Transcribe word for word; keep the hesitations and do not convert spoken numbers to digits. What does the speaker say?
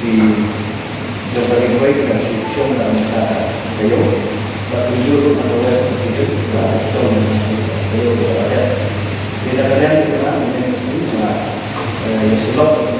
ki jong ka ri kawei ki la shu shong na ka bynta ka ïew. Bad kumjuh ruh na ka West Pacific ki la shong na ka ïew kaba la dep. Te na ka liang jong nga, mynne ka sngi nga, eh, ïasyllok